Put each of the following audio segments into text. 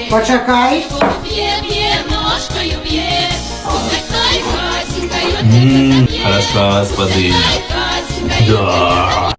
Почекай. Хороша господиня. Да.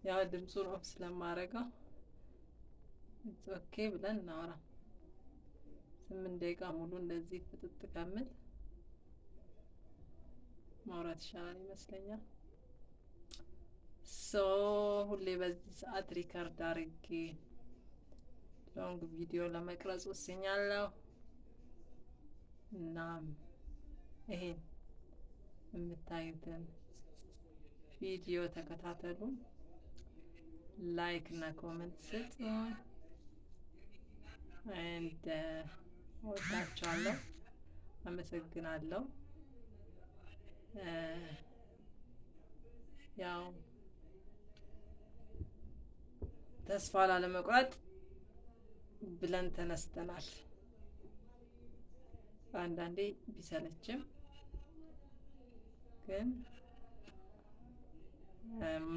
ያው ድምፁን off ስለማደርገው okay ብለን እናወራ። 8 ደቂቃ ሙሉ እንደዚህ ፍጥጥ ከምል ማውራት ይሻላል ይመስለኛል። So ሁሌ በዚህ ሰዓት record አድርጌ long ቪዲዮ ለመቅረጽ ወስኛለሁ እና ይሄን የምታዩትን ቪዲዮ ተከታተሉ። Like እና comment ስጡ። And እወዳችኋለሁ። አመሰግናለሁ። ያው ተስፋ ላለመቁረጥ ብለን ተነስተናል። አንዳንዴ ቢሰለችም ግን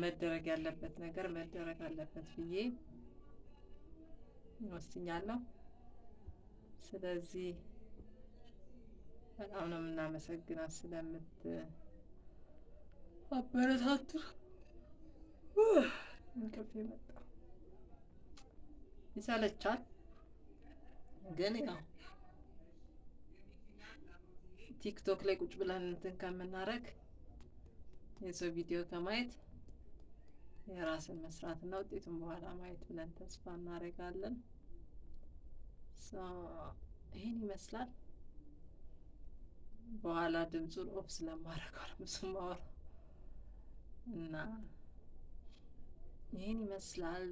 መደረግ ያለበት ነገር መደረግ አለበት ብዬ ወስኛለሁ። ስለዚህ በጣም ነው የምናመሰግነው ስለምት አበረታቱ። እንቅልፍ የመጣ ይሰለቻል፣ ግን ያው ቲክቶክ ላይ ቁጭ ብለን እንትን ከምናረግ፣ የሰው ቪዲዮ ከማየት የራስን መስራት እና ውጤቱን በኋላ ማየት ብለን ተስፋ እናደርጋለን። ይሄን ይመስላል። በኋላ ድምፁን off ስለማደርገው ነው ብዙ የማወራው እና ይህን ይመስላል።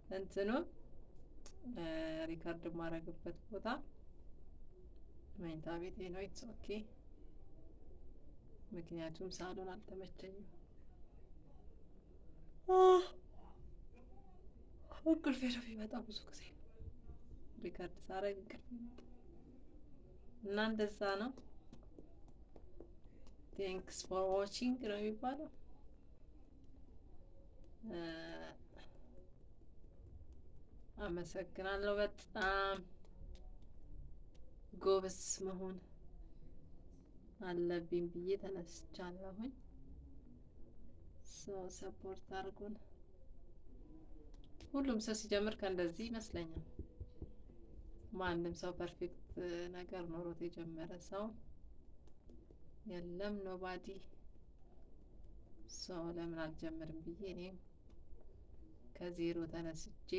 በእንትኑ record የማደርግበት ቦታ መኝታ ቤቴ ነው። It's okay፣ ምክንያቱም ሳሎን አልተመቸኝም። እንቅልፌ ነው የሚመጣ፣ ብዙ ጊዜ record ሳረግ እንቅልፍ ይመጣ እና እንደዛ ነው። Thanks for watching ነው የሚባለው። አመሰግናለሁ። በጣም ጎበዝ መሆን አለብኝ ብዬ ተነስቻለሁኝ። So support አድርጉን። ሁሉም ሰው ሲጀምር ከእንደዚህ ይመስለኛል። ማንም ሰው perfect ነገር ኖሮት የጀመረ ሰው የለም። Nobody። So ለምን አልጀምርም ብዬ እኔም ከዜሮ ተነስቼ፣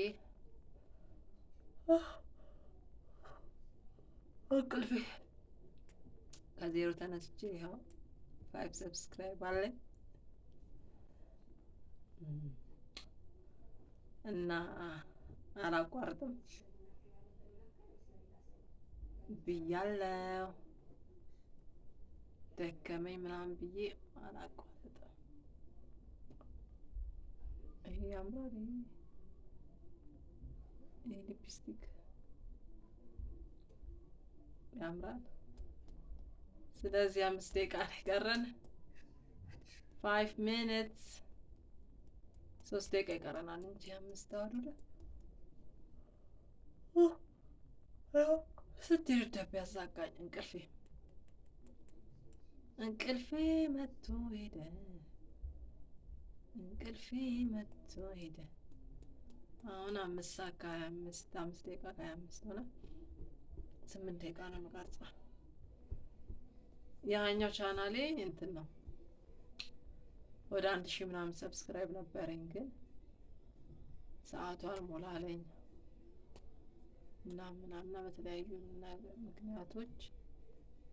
እንቅልፌ፣ ከዜሮ ተነስቼ ይኸው 5 subscribe አለኝ እና አላቋርጥም ብያለው። ደከመኝ ምናምን ብዬ አላቋርጥም። ይሄ ያምራል። ይሄ ሊፕስቲክ ያምራል። ስለዚህ 5 ደቂቃ ነው የቀረን። 5 minutes፣ 3 ደቂቃ ይቀረናል እንጂ 5 አሉ ስትሄድ ደብ ያዛጋኝ። እንቅልፌ እንቅልፌ መጥቶ ሄደ። እንቅልፌ መጥቶ ሄደ። አሁን 5 ሰዓት ከ25፣ 5 ደቂቃ ከ25 ሆነ። 8 ደቂቃ ነው የምቀርጸው። ያኛው ቻናሌ እንትን ነው፣ ወደ 1000 ምናምን subscribe ነበረኝ፣ ግን ሰዓቱ አልሞላለኝ ምናምን ምናምን በተለያዩ ምክንያቶች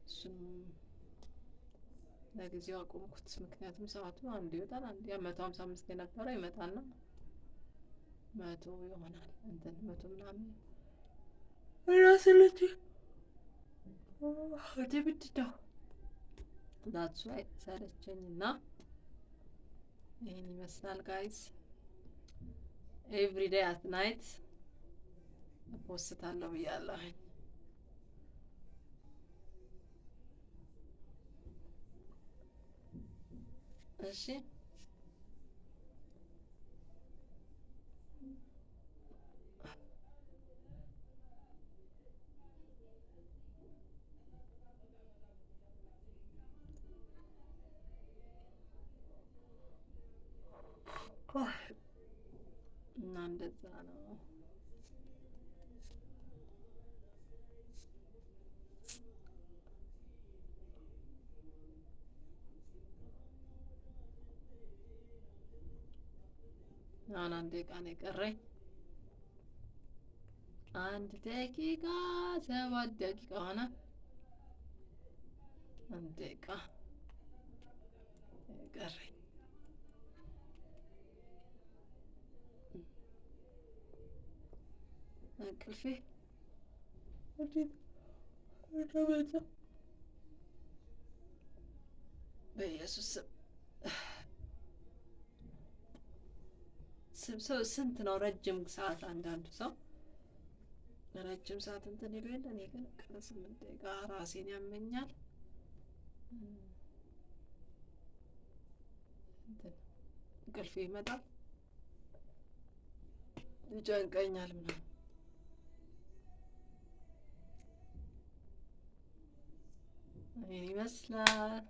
እሱን ለጊዜው አቆምኩት። ምክንያቱም ሰዓቱ አንድ ይወጣል፣ አንድ ያ 155 የነበረው ይመጣና 100 ይሆናል፣ እንትን 100 ምናምን ራስለች ወደ ብድዳው that's why ሰለቸኝ እና ይህን ይመስላል guys። Every day at night ፖስታለሁ ብያለሁኝ። እሺ፣ እና እንደዛ ነው። አሁን 1 ደቂቃ ነው የቀረኝ። 1 ደቂቃ፣ 7 ደቂቃ ሆነ። 1 ደቂቃ የቀረኝ። እንቅልፌ እንዴት እንደመጣ በኢየሱስ ስም። ሰው ስንት ነው ረጅም ሰዓት? አንዳንዱ ሰው ረጅም ሰዓት እንትን ይሉ የለ፣ እኔ ግን ከ8 ደቂቃ ራሴን ያመኛል። እንትን እንቅልፌ ይመጣል፣ ይጨንቀኛል ምናምን። ይህን ይመስላል።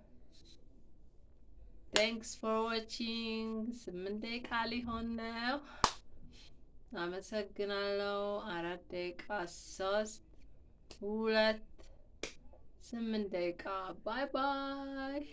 Thanks for watching። 8 ደቂቃ ሊሆን ነው። አመሰግናለሁ። 4 ደቂቃ፣ 3፣ 2፣ 8 ደቂቃ። Bye bye።